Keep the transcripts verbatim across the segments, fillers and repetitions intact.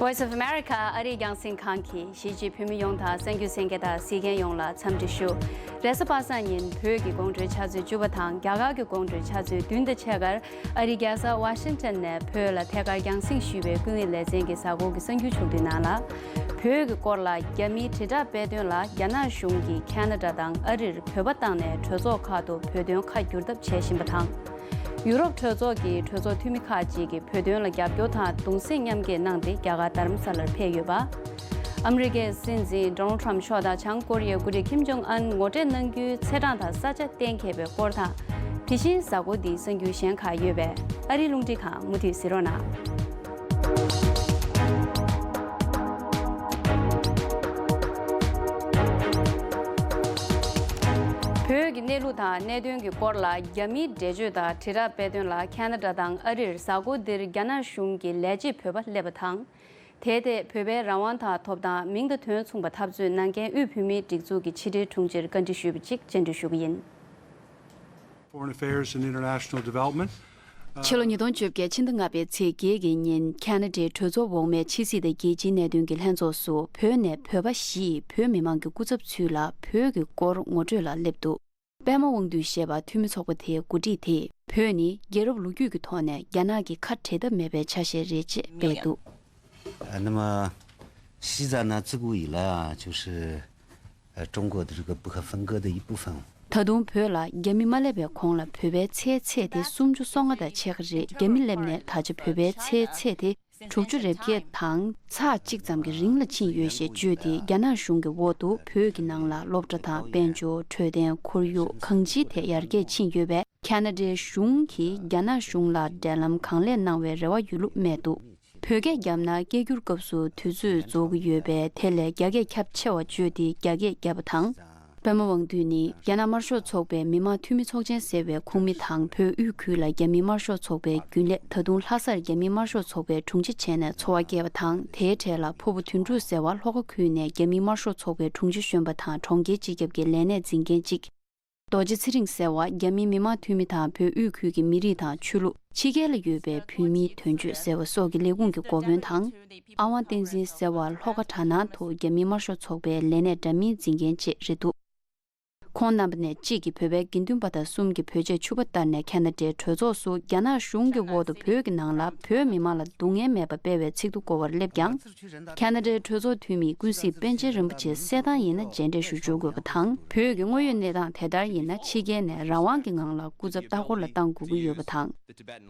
Voice of America ཨ་རིའི་རྒྱང་སྲིང་ཁང་གིས་གཞིས་བྱེས་བོད་མི་ཡོངས་དང་གསར་འགྱུར་གསན་མཁན་དང་གཟིགས་མཁན་ཡོངས་ལ་འཚམས་འདྲི་ཞུ། རེས་གཟའ་པ་སངས་ཉིན་བོད་ཀྱི་དགོང་དྲོའི་ཆུ་ཚོད་བཅུ་པ་དང་རྒྱ་གར་གྱི་དགོང་དྲོའི་ཆུ་ཚོད་བདུན་དང་ཕྱེད་ཀར་ཨ་རིའི་རྒྱལ་ས་ཝ་ཤིང་ཊོན་ནས་བོད་ལ་ཐད་ཀར་རྒྱང་སྲིང་ཞུས་པའི་ཀུན་གླེང་ལེ་ཚན་གྱི་གཟའ་འཁོར་གྱི་གསར་འགྱུར་ཕྱོགས་བསྡུས་ནང་ལ། བོད་ཀྱི་སྐོར་ལ་རྒྱ་མིའི་དྲིལ་བསྒྲགས་དཔེ་སྟོན་ལ་རྒྱ་ནག་གཞུང་གིས་ཁ་ན་ཌ་དང་ཨ་རིར་བོད་པ་བཏང་ནས་གྲོས་ཚོགས་ཁག་ཏུ་བོད་དོན་ཁ་བསྒྱུར་ཐབས་བྱེད་བཞིན་པ་དང་། ཡུ་རོབ་གྲོས་ཚོགས་ཀྱི་གྲོས་ཚོགས་འཐུས་མི་ཁག་ཅིག་གིས་བོད་དོན་ལ་རྒྱབ་སྐྱོར་དང་གདུང་སེམས་མཉམ་སྐྱེད་གནང་སྟེ་རྒྱ་གར་རྡ་རམ་ས་ལར་ཕེབས་ཡོད་པ། ཨ་མི་རི་ཀའི་སྲིད་འཛིན་ཌོ་ནལ་ཊམ་མཆོག་དང་བྱང་ཀོ་རི་ཡའི་འགོ་ཁྲིད་ཁིམ་ཇོང་ཨན་ངོ་འཕྲད་གནང་རྒྱུའི་ཚེས་གྲངས་དང་ས་ཆ་གཏན་འཁེལ་བའི་སྐོར་དང་། དེ་བཞིན་གཟའ་འཁོར་འདིའི་གསར་འགྱུར་གཞན་ཁག་ཡོད་པས་ཨ་རིའི་རླུང་འཕྲིན་ཁང་མུ་མཐུད་གཟིགས་རོགས་གནང་། བོད་ཀྱི་གནས་ལུགས་དང་གནད་དོན་གྱི་སྐོར་ལ་རྒྱ་མིའི་འགྲེལ་བརྗོད་དང་དྲིལ་བསྒྲགས་དཔེ་སྟོན་ལ་ཁ་ན་ཌ་དང་ཨ་རིར་གཟའ་འཁོར་འདིར་རྒྱ་ནག་གཞུང་གི་ལས་བྱེད་བོད་པ་སླེབས་པ་དང་། དེའི་ཐད་བོད་པའི་རང་དབང་དང་ཐོབ་ཐང་མིང་དང་དོན་མཚུངས་པ་འཐབ་རྩོད་གནང་མཁན་དབུས་བོད་མིའི་སྒྲིག་འཛུགས་ཀྱི་ཕྱི་དྲིལ་དྲུང་ཆེར་བཀའ་འདྲི་ཞུས་པ་གཅིག་བཅར་འདྲི་ཞུ་གི་ཡིན། Foreign Affairs and International Development. ཕྱི་ལོ་ཉིས་སྟོང་བཅོ་བརྒྱད་ཕྱི་ཟླ་ལྔ་པའི་ཚེས་བརྒྱད་ཀྱི་ཉིན་ཁ་ན་ཌའི་གྲོས་ཚོགས་འོག་མའི་ཕྱི་སྲིད་དང་རྒྱལ་སྤྱིའི་གནད་དོན་གྱི་ལྷན་ཚོགས་སུ་བོད་ནས་བོད་པ་བཞིས་བོད་མི་མང་གི་སྐུ་ཚབ་ཚུལ་ལ་བོད་ཀྱི་སྐོར་ངོ་སྤྲོད་ལ་སླེབས་འདུག་པད་མ་དབང་འདུས་ཞེས་པ་འཐུས་མི་ཚོགས་པ་དེའི་འགོ་ཁྲིད་དེས་བོད་ནི་རྒྱལ་རབས་ལོ་རྒྱུས་ཀྱི་ཐོག་ནས་རྒྱ་ནག་གི་ཁ་བྲལ་ཐབས་མེད་པའི་ཆ་ཤས་རེད་ཅེས་སྤེལ་འདུག་ཨ། 那么现在呢，自古以来啊，就是，呃，中国的这个不可分割的一部分。 ད་དུང་བོད་ལ་རྒྱ་མི་མ་སླེབས་པའི་གོང་ལ་བོད་པའི་ཚད་ཚད་དེ་སུམ་ཅུ་སོ་ལྔ་དང་ཕྱེད་ཀ་རེད། རྒྱ་མི་སླེབས་ནས་ད་ཆ་བོད་པའི་ཚད་ཚད་དེ་དྲུག་ཅུ་རེ་བརྒྱད་དང་ཚེག་གཅིག་ཙམ་གྱི་རིང་ལ་ཕྱིན་ཡོད་ཞེས་བརྗོད་དེ། རྒྱ་ནག་གཞུང་གི་འོག་ཏུ་བོད་ཀྱི་ནང་ལ་སློབ་གྲྭ་དང་དཔལ་འབྱོར། འཕྲོད་བསྟེན། ཁོར་ཡུག་གང་ཅིའི་ཐད་ཡར་རྒྱས་ཕྱིན་ཡོད་པས། ཁ་ན་ཌའི་གཞུང་གིས་རྒྱ་ནག་གཞུང་ལ་འབྲེལ་ལམ་གང་ལེགས་གནང་བའི་རེ་བ་ཡོད་ལུགས་སྨྲས་འདུག་བོད་སྐད་བརྒྱབ་ན་སྐད་སྒྱུར་སྐབས་སུ་དུས་ཚོད་རྫོགས་ཀྱི་ཡོད་པས། དེ་ལས་རྒྱ་སྐད་ཁྱབ་ཆེ་བ་བརྗོད་དེ་རྒྱ་སྐད་བརྒྱབ་པ་དང་། པད་མ་དབང་འདུས་ནི་རྒྱ་ནག་དམར་ཤོག་ཚོགས་པའི་མི་དམངས་འཐུས་མི་ཚོགས་ཆེན་ཟེར་བའི་ཁོངས་མི་དང་། བོད་དབུས་ཁུལ་ལ་རྒྱ་མིའི་དམར་ཤོག་ཚོགས་པའི་རྒྱུན་ལས། ད་དུང་ལྷ་སར་རྒྱ་མིའི་དམར་ཤོག་ཚོགས་པའི་དྲུང་ཆེ་བྱས་ནས་འཚོ་བ་སྐྱེལ་བ་དང་། དེའི་གྲས་ལ་ཕུར་བུ་དོན་གྲུབ་ཟེར་བ་ལྷོ་ཁ་ཁུལ་ནས་རྒྱ་མིའི་དམར་ཤོག་ཚོགས་པའི་དྲུང་ཆེ་གཞོན་པ་དང་གྲོང་ཁྱེར་སྤྱི་ཁྱབ་ཀྱི་ལས་གནས་འཛིན་མཁན་གཅིག་རྡོ་རྗེ་ཚེ་རིང་ཟེར་བ་རྒྱ་མིའི་མི་དམངས་འཐུས་མི་དང་བོད་དབུས་ཁུལ་གྱི་མི་རིགས་དང་ཆོས་ལུགས། ཕྱི་རྒྱལ་ལ་ཡོད་པའི་བོད་མིའི་དོན་གཅོད་ཟེར་བ་སོགས་ཀྱི་ལས་ཁུངས་ཀྱི་འགོ་དཔོན་དང་། ཨ་དབང་བསྟན་འཛིན་ཟེར་བ་ལྷོ་ཁ་གྲྭ་ནང་དུ་རྒྱ་མིའི་དམར་ཤོག་ཚོགས་པའི་ལས་གནས་འདྲ་མིན་འཛིན་མཁན་བཅས་རེད་འདུག་ཁོང་རྣམ་པ་ནས་གཅིག་གིས་བོད་པའི་དགེ་འདུན་པ་དང་གསུམ་གྱིས་བོད་ཆས་ཕྱུ་པ་བསྟར་ནས་ཁ་ན་ཌའི་གྲོས་ཚོགས་སུ་རྒྱ་ནག་གཞུང་གི་འོག་ཏུ་བོད་ཀྱི་ནང་ལ་བོད་མི་མང་ལ་སྡུག་བསྔལ་མེད་པ་སྤེལ་བའི་ཚིག་ཐོ་བཀོད་པར་སླེབས་ཀྱང་། ཁ་ན་ཌའི་གྲོས་ཚོགས་འཐུས་མི་ཀུན་གཟིགས་པཎ་ཆེན་རིན་པོ་ཆེ་གསལ་ཐང་ཡིན་ན་མཇལ་འཕྲད་ཞུ་འཇུག་དགོས་པ་དང་། བོད་ཀྱི་དངོས་ཡོད་གནས་སྟངས་དེ་ལྟར་ཡིན་ན་ཕྱི་རྒྱལ་ནས་རང་དབང་གི་ངང་ལ་སྐུ་ཚབ་ལྟ་སྐོར་ལ་བཏང་དགོས་ཀྱི་ཡོད་པ་དང་།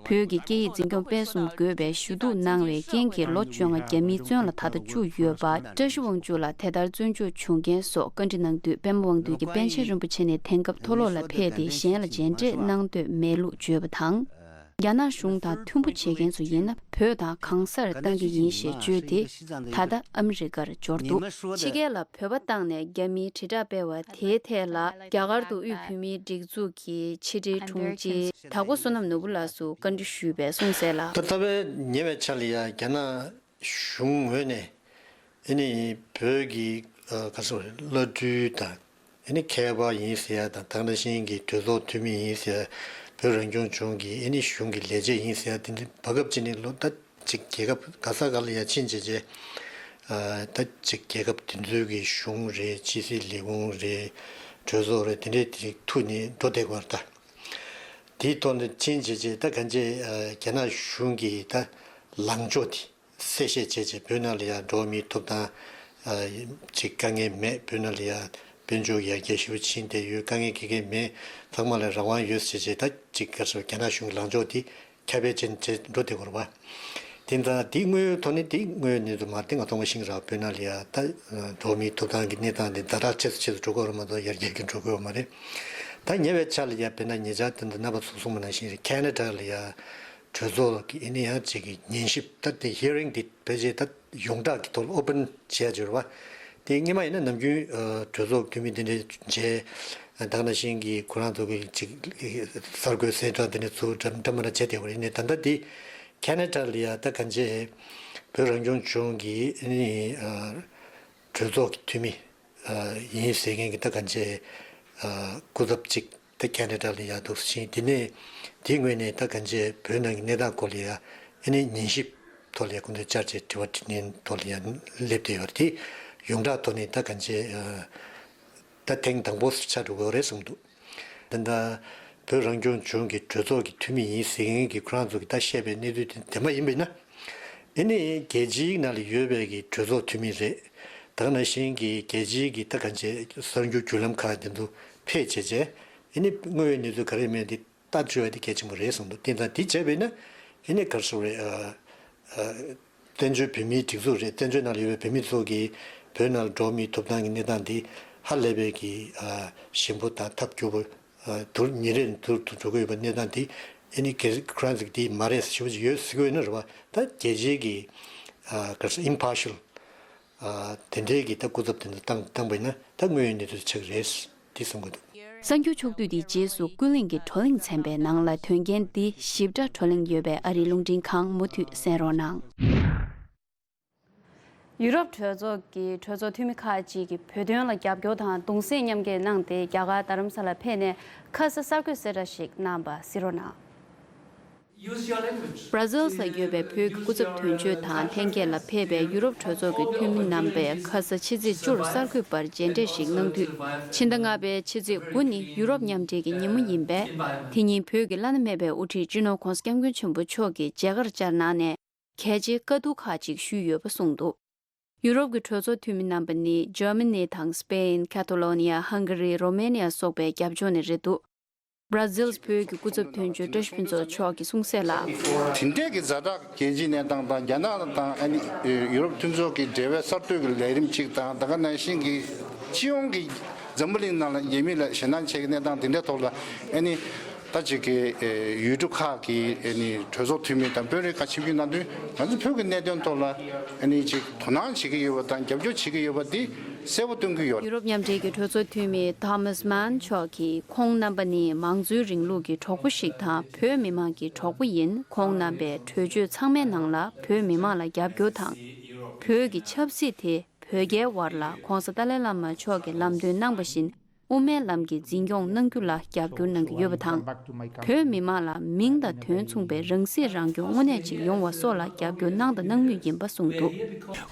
བོད་ཀྱི་སྐད་ཡིག་འཛིན་སྐྱོང་སྤེལ་གསུམ་དགོས་པའི་ཞུ་གཏུག་གནང་བའི་རྐྱེན་གྱིས་ལོ་བཅོ་ལྔ་རྒྱ་མིའི་བཙོན་ལ་ད་ལྟ་བཅུག་ཡོད་པ། བཀྲ་ཤིས་དབང་ཕྱུག་ལ་དེ་ལྟར་བཙོན་འཇུག་བྱུང་རྐྱེན་སོགས་བཀའ་འདྲི་གནང་དུས་པད་མ་དབང་འདུས་ཀྱིས་པཎ་ཆེན་རིན་པོ་ཆེ་ནི་དེང་སྐབས་མཐོ་སློབ་ལ་ཕེབས་ཏེ་གཞན་ལ་མཇལ་འཕྲད་གནང་འདོད་མེད་ལུགས་བརྗོད་པ་དང་། རྒྱ་ནག་གཞུང་དང་མཐུན་པོ་བྱེད་མཁན་ཚོ་ཡིན་ན་བོད་དང་གང་སར་བཏང་གི་ཡིན་ཞེས་བརྗོད་དེ། ད་ལྟ་ཨ་མི་རི་ཀར་འབྱོར་འདུག་ཕྱི་རྒྱལ་ལ་བོད་པ་བཏང་ནས་རྒྱ་མིའི་དྲིལ་བསྒྲགས་སྤེལ་བ་དེའི་ཐད་ལ་རྒྱ་གར་དུ་དབུས་བོད་མིའི་སྒྲིག་འཛུགས་ཀྱི་ཕྱི་དྲིལ་དྲུང་ཆེ་དྭགས་པོ་བསོད་ནམས་ནོར་བུ་ལགས་སུ་བཀའ་འདྲི་ཞུས་པས་གསུངས་གསལ་ལ། ད་ལྟ་བའི་ཉེ་བའི་ཆར་ལ་ཡ་རྒྱ་ནག་གཞུང་ངོས་ནས་ཨ་ནི་བོད་ཀྱི་ཨ་ག་ཟེར་བླ་སྤྲུལ་དང་། ཨ་ནི་མཁས་པ་ཡིན་ཟེར་ཡ་དང་། ད་ག་ནང་བཞིན་གྱི་གྲོས་ཚོགས་འཐུས་མི་ཡིན་ཟེར་ཡ། བོད་རང་སྐྱོང་ལྗོངས་ཀྱི་ཨ་ནི་གཞུང་གི་ལས་བྱེད་ཡིན་ཟེར་ཡ་དེ་འདྲ་བར་སྐབས་ཅིག་ནས་ལོ་ད་ཅིག་རྒྱལ་ཁབ་ག་ས་ག་ལ་ཡ་ཕྱིན་བྱས་བྱས། ཨ་ད་ཅིག་རྒྱལ་ཁབ་དེ་ཚོའི་གི་གཞུང་རེད། ཕྱི་སྲིད་ལས་ཁུངས་རེད། གྲོས་ཚོགས་རེད། དེ་འདྲའི་དེ་ཐུག་ནས་འགྲོ་བསྡད་ཀྱི་ཡོད་རེད་ད། དེའི་ཐོག་ནས་ཕྱིན་བྱས་བྱས་ད་གང་བྱས་ཨ་རྒྱ་ནག་གཞུང་གི་ད་ལངས་ཕྱོགས་དེ། གསལ་བཤད་བྱས་བྱས་བོད་ནང་ལ་ཡང་འགྲོ་བ་མིའི་ཐོབ་ཐང་ཨ་ཅིག་དཀའ་ངལ་མེད། བོད་ནང་ལ་ཡང་དཔལ་འབྱོར་ཡར་རྒྱས་ཞེ་པོ་ཕྱིན་བསྡད་ཡོད། དཀའ་ངལ་ག་གེ་མེད། ཚང་མ་ལ་རང་དབང་ཡོད་ཟེར་བྱས་ད་ཅིག་ག་རེ་ཟེར་རྒྱ་ནག་གཞུང་གི་ལངས་ཕྱོགས་དེ་ཁྱབ་སྤེལ་ཅན་བྱས་འགྲོ་བསྡད་ཡོད་རེད་པ། དེ་ད་དེ་དངོས་ཡོད་ཐོག་ནས་དེ་དངོས་ཡོད་གནས་ཚུལ་མ་རེད། དེ་ང་ཚོ་མ་ཤེས་ཀྱི་རེད་པ། བོད་ནང་ལ་ཡང་ད་འགྲོ་བ་མིའི་ཐོབ་ཐང་གི་གནས་སྟངས་དེ་ཛ་དྲག་ཆེ་སུ་ཆེ་སུ་འགྲོ་གི་ཡོད་རེད་མ་གཏོགས་ཡར་རྒྱས་ཀྱི་འགྲོ་གི་ཡོད་མ་རེད། ད་ཉེ་བའི་ཆར་ལ་ཡང་དཔེར་ན་ཉེ་ཆར་དེ་འདྲ་རྣམ་པ་ཚོས་གསུངས་པ་ནང་བཞིན་རེད། ཁ་ན་ཌ་ལ་ཡང་གྲོས་ཚོགས་ཀྱི་ཨ་ནི་ཡང་ཅིག་གི་ཉན་ཞིབ་ད་དེ་ཧི་ཡ་རིང་དེ་ཕལ་ཆེར་ད་ཡོངས་གྲགས་ཀྱི་ཐོག་ལ་ཨོ་པན་བྱས་ཡ་ཅིག་རེད་པ། དེ་སྔོན་མ་ཡིན་ན་ནམ་རྒྱུན་ཨ་གྲོས་ཚོགས་འཐུས་མི་དེ་འདྲ་མཇལ། ད་ག་ནང་བཞིན་གྱི་ཁོ་རང་ཚོ་གི་ཅིག་གསར་འགོད་གསལ་བསྒྲགས་དེ་འདྲ་ཚུར་འདྲ་འདྲ་མི་འདྲ་བྱས་བསྡད་ཡོད་རེད། ཡིན་ནའི་ད་ལྟ་དེ་ཁ་ན་ཌ་ལ་ཡ་ད་གང་བྱས་བོད་རང་སྐྱོང་ལྗོངས་ཀྱི་ཨ་ནི་ཨ་གྲོས་ཚོགས་ཀྱི་འཐུས་མི་ཨ་ཡིན་ཟེར་མཁན་གྱི་ད་གང་བྱས་ཨ་སྐུ་ཚབ་ཅིག་ད་ཁ་ན་ཌ་ལ་ཡ་འདུག་ཕྱིན། དེ་ནས་དེའི་ངོས་ནས་ད་གང་བྱས་བོད་ནང་གི་གནས་སྟངས་སྐོར་ལ་ཡ་ཨ་ནི་ཉན་ཞིབ་ ཐོག་ལ་ཡང་སྐུ་མདུན་བཅར་བྱས་དྲི་བ་དྲིས་ལན་ཐོག་ལ་ཡང་སླེབས་བསྡད་ཡོད་རེད། དེ་ཡོངས་གྲགས་ཐོག་ནས་ད་གང་ཅི་ད་ཐེངས་དང་པོ་ཆགས་འགྲོ་གི་ཡོད་རེད་གསུངས་འདུག། ད་ལྟ་བོད་རང་སྐྱོང་ལྗོངས་ཀྱི་གྲོས་ཚོགས་ཀྱི་འཐུས་མི་ཡིན་ཟེར་མཁན་གྱི་ཁོ་རང་ཚོ་གིས་ད་བཤད་པའི་གནས་ཚུལ་དེ་བདེན་པ་ཡིན་པ་ཡིན་ན། ཨེ་ནི་རྒྱལ་སྤྱིའི་ནང་ལ་ཡོད་པའི་གི་གྲོས་ཚོགས་འཐུས་མི་རེད། ད་ག་ནང་བཞིན་གྱི་རྒྱལ་སྤྱིའི་གི་ད་གང་ཅི་གསར་འགྱུར་བརྒྱུད་ལམ་ཁག་དེ་ཚོ་ཕེབས་བྱས་བྱས་ཨེ་ནི་དངོས་ཡོད་གནས་ཚུལ་ག་རེ་མེད་དེ་ལྟ་འཕྲོད་པ་དེ་གལ་ཆེན་པོ་རེད་གསུངས་འདུག། དེ་ཙང་དེ་བྱས་པས་ན་ཨེ་ནི་ག་རེ་ཟེར་དགོས་རེད། ཨ་ཨ་བཙན་བྱོལ་བོད་མིའི་སྒྲིག་འཛུགས་རེད། བཙན་བྱོལ་ནང་ལ་ཡོད་པའི་བོད་མི་ཚོ་གིས་བོད་ནང་ལ་འགྲོ་བ་མིའི་ཐོབ་ཐང་གི་གནས་སྟངས་འདི་ཧ་ལས་པའི་གི་ཨ་ཞན་པོ་དང་ཐབས་སྐྱོ་པོ་ཨ་དུ་ཉིན་རེ་ནས་དུ་དུ་འགྲོ་གི་ཡོད་པ་གནས་སྟངས་འདི་ཨེ་ནི་གེ་ཁོ་རང་ཚོ་གིས་འདི་མ་རེད་ཟེར་ཞུ་བ་ཅིག་ཡོད་ཟེར་གི་ཡོད་ན་རེད་བ། ད་རྒྱལ་སྤྱིའི་གི་ཨ་ག་རེ་ཟེར་impartial ཨ་དེ་འདྲའི་གི་ད་སྐུ་ཚབ་དེ་ཚོ་བཏང་བཏང་པ་ཡིན་ན་ད་དངོས་ཡོད་གནས་ཚུལ་ཆགས་ཀྱི་རེད་འདི་གསུང་གི་འདུག། གསར་འགྱུར་ཕྱོགས་བསྡུས་འདིའི་རྗེས་སུ་ཀུན་གླེང་གི་བགྲོ་གླེང་ཚན་པའི་ནང་ལ་དོན་རྐྱེན་འདི་ཞིབ་ཕྲ་བགྲོ་གླེང་ཡོད་པས་ཨ་རིའི་རླུང་འཕྲིན་ཁང་མུ་མཐུད་གསན་རོགས་གནང་། ཡུ་རོབ་གྲོས་ཚོགས་ཀྱི་གྲོས་ཚོགས་འཐུས་མི་ཁག་ཅིག་གིས་བོད་དོན་ལ་རྒྱབ་སྐྱོར་དང་གདུང་སེམས་མཉམ་སྐྱེད་གནང་སྟེ་རྒྱ་གར་རྡ་རམ་ས་ལར་ཕེབས་ནས་ཁ་ས་གསར་འགོད་གསལ་བསྒྲགས་ཤིག་གནང་བ་གཟིགས་རོགས་གནང་། Use your language. Brazil་ས་ཡོད་པའི་བོད་ཀྱི་སྐུ་ཚབ་དོན་གཅོད་དང་ལྷན་རྒྱས་ལ་ཕེབས་པའི་ཡུ་རོབ་གྲོས་ཚོགས་ཀྱི་འཐུས་མི་རྣམ་པས་ཁ་ས་ཕྱི་ཚེས་བཅུར་གསར་འགོད་པར་མཇལ་འཕྲད་ཞིག་གནང་དུས། ཕྱི་ཟླ་ལྔ་པའི་ཕྱི་ཚེས་དགུ་ནི་ཡུ་རོབ་མཉམ་འབྲེལ་གྱི་ཉིན་མོ་ཡིན་པས། དེ་ཉིན་བོད་ཀྱི་བླ་ན་མེད་པའི་དབུ་ཁྲིད་སྤྱི་ནོར་༧གོང་ས་༧སྐྱབས་མགོན་ཆེན་པོ་མཆོག་གིས་མཇལ་ཁར་བཅར་གནང་ནས། གལ་ཆེའི་བཀའ་བསྡུར་ཁག་ཅིག་ཞུས་ཡོད་པ་གསུངས་འདུག། ཡུ་རོབ་ཀྱི་གྲོས་ཚོགས་འཐུས་མི་རྣམ་པ་ནི་ཇར་མ་ནི་དང་སི་པེན། ཁ་ཐོ་ལོ་ནི་ཡ། ཧང་ག་རི། རོ་མེ་ནི་ཡ་སོགས་པའི་རྒྱབ་ལྗོངས་ནས་རེད་འདུག། Brazil་བོད་ཀྱི་སྐུ་ཚབ་དོན་གཅོད་བཀྲ་ཤིས་ཕུན་ཚོགས་མཆོག་གིས་གསུངས་གསལ་ལ། དེ་འདྲས་ཀྱི་ཛ་དྲག་རྒྱལ་སྤྱིའི་གནས་སྟངས་དང་རྒྱ་ནག་དང་ཨ་ནི་ཡུ་རོབ་མཐུན་ཚོགས་ཀྱི་འབྲེལ་བའི་གསར་གཏོད་ཀྱི་ལས་རིམ་གཅིག་དང་ད་ག་ནང་བཞིན་གྱི་སྤྱི་ཡོངས་ཀྱི་འཛམ་བུ་གླིང་ནང་ལ་ཉེས་མིང་ལ་ཞེད་སྣང་བྱེད་ཀྱི་གནས་སྟངས་དེ་འདྲའི་ཐོག་ལ་ཨ་ནི། ད་ཅིག་གི་ཨེ་ཡུལ་གྲུ་ཁག་གི་ཨེ་ནི་གྲོས་ཚོགས་འཐུས་མི་དང་དཔོན་རིགས་ཁག་ཆིབས་བསྒྱུར་གནང་དུས་ང་ཚོ་བོད་ཀྱི་གནད་དོན་ཐོག་ལ་ཨེ་ནི་ཅིག་དོ་སྣང་བྱེད་ཀྱི་ཡོད་པ་དང་རྒྱབ་སྐྱོར་བྱེད་ཀྱི་ཡོད་པ་འདི་གསལ་པོ་སྟོན་གྱི་ཡོད། ཡུ་རོབ་མཉམ་འབྲེལ་གྱི་གྲོས་ཚོགས་འཐུས་མི་Thomas Mann་མཆོག་གིས་ཁོང་རྣམ་པ་ནི་མང་གཙོའི་རིང་ལུགས་ཀྱི་གྲོགས་པོ་ཞིག་དང་བོད་མི་མང་གི་གྲོགས་པོ་ཡིན། ཁོང་རྣམ་པའི་གྲོས་ཆོད་ཚང་མའི་ནང་ལ་བོད་མི་མང་ལ་རྒྱབ་སྐྱོར་དང་། བོད་ཀྱི་ཆབ་སྲིད་དེ་བོད་རྒྱའི་དབར་ལ་༧གོང་ས་ཏཱ་ལའི་བླ་མ་མཆོག་གིས་ལམ་སྟོན་གནང་བ་བཞིན། དབུ་མའི་ལམ་གྱི་འཛིན་སྐྱོང་གནང་རྒྱུ་ལ་རྒྱབ་སྐྱོར་གནང་གི་ཡོད་པ་དང་། བོད་མི་མང་ལ་མིང་དང་དོན་མཚུངས་པའི་རང་སྲིད་རང་སྐྱོང་དངོས་གནས་ཅིག་ཡོང་བ་སོགས་ལ་རྒྱབ་སྐྱོར་གནང་དང་གནང་མུས་ཡིན་པ་གསུངས་འདུག།